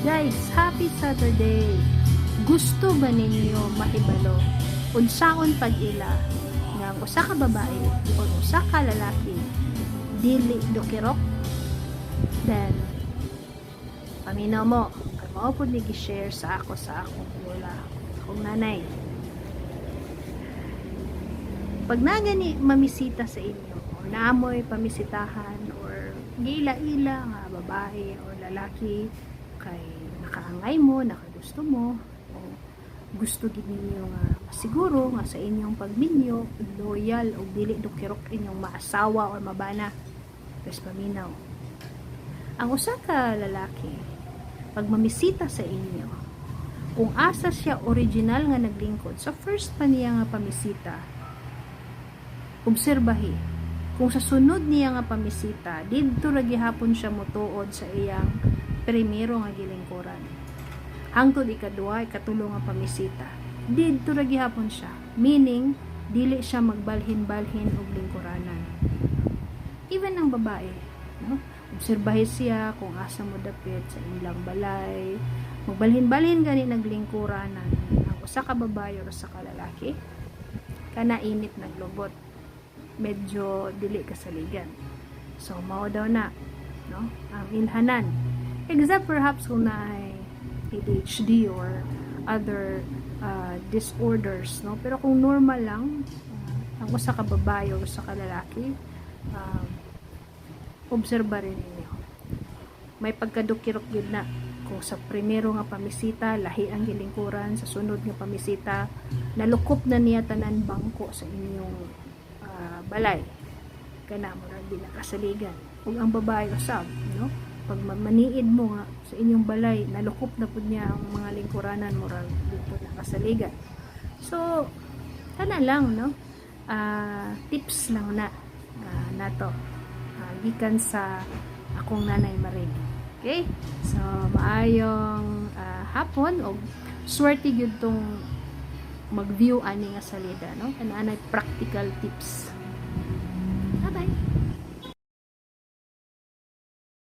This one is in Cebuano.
Guys, happy Saturday! Gusto ba ninyo mahibalo unsaon pag-ila nga ang usa ka babae o usa ka lalaki dili dukirok? Then, paminaw mo. Kay mao pod ni gi-share sa ako sa akong lola, akong nanay. Pag nagani mamisita sa inyo, or naamoy pamisitahan, or giila-ila nga babae or lalaki, kay nakaangay mo, nakagusto mo, o gusto gid ninyo nga siguro nga sa inyong pagminyo, loyal o dili dukirok inyong maasawa or mabana. Pes paminaw. Ang usa ka lalaki, pag mamisita sa inyo, kung asa siya original nga naglingkod, sa first pa niya nga pamisita, obserbahi. Kung sa sunod niya nga pamisita, didto ra gihapon siya motuod sa iyang primero nga gilingkuran. Hangtod ikaduha, ikatulo nga pamisita, didto ra gihapon siya. Meaning, dili siya magbalhin-balhin og lingkuranan. Even ang babae, no? Obserbahi siya kung asa mo dapit sa ilang balay. Magbalhin-balhin gani naglingkuranan ang usa ka babae or usa ka lalaki, kana init naglubot. Medyo dili kasaligan. So mao daw na, no? Ang ilhanan. Except perhaps kung naay ADHD or other disorders, no? Pero kung normal lang, ang usa ka babae o usa ka lalaki, obserba rin ninyo. May pagkadukirok yun na kung sa primero nga pamisita, lahi ang gilingkuran, sa sunod nga pamisita, nalukop na niya tanan bangko sa inyong balay. Kana mo di nakasaligan. Ug ang babae usab, no? Pag maniid mo nga sa inyong balay, nalukop na pud niya ang mga lingkuranan, murag di pud nakasaligan. So, kana lang, no? Tips lang na nato. Gikan sa akong nanay Maring. Okay? So, maayong hapon og swerte gyud tong mag-view ani nga salida, no? Kana anay practical tips.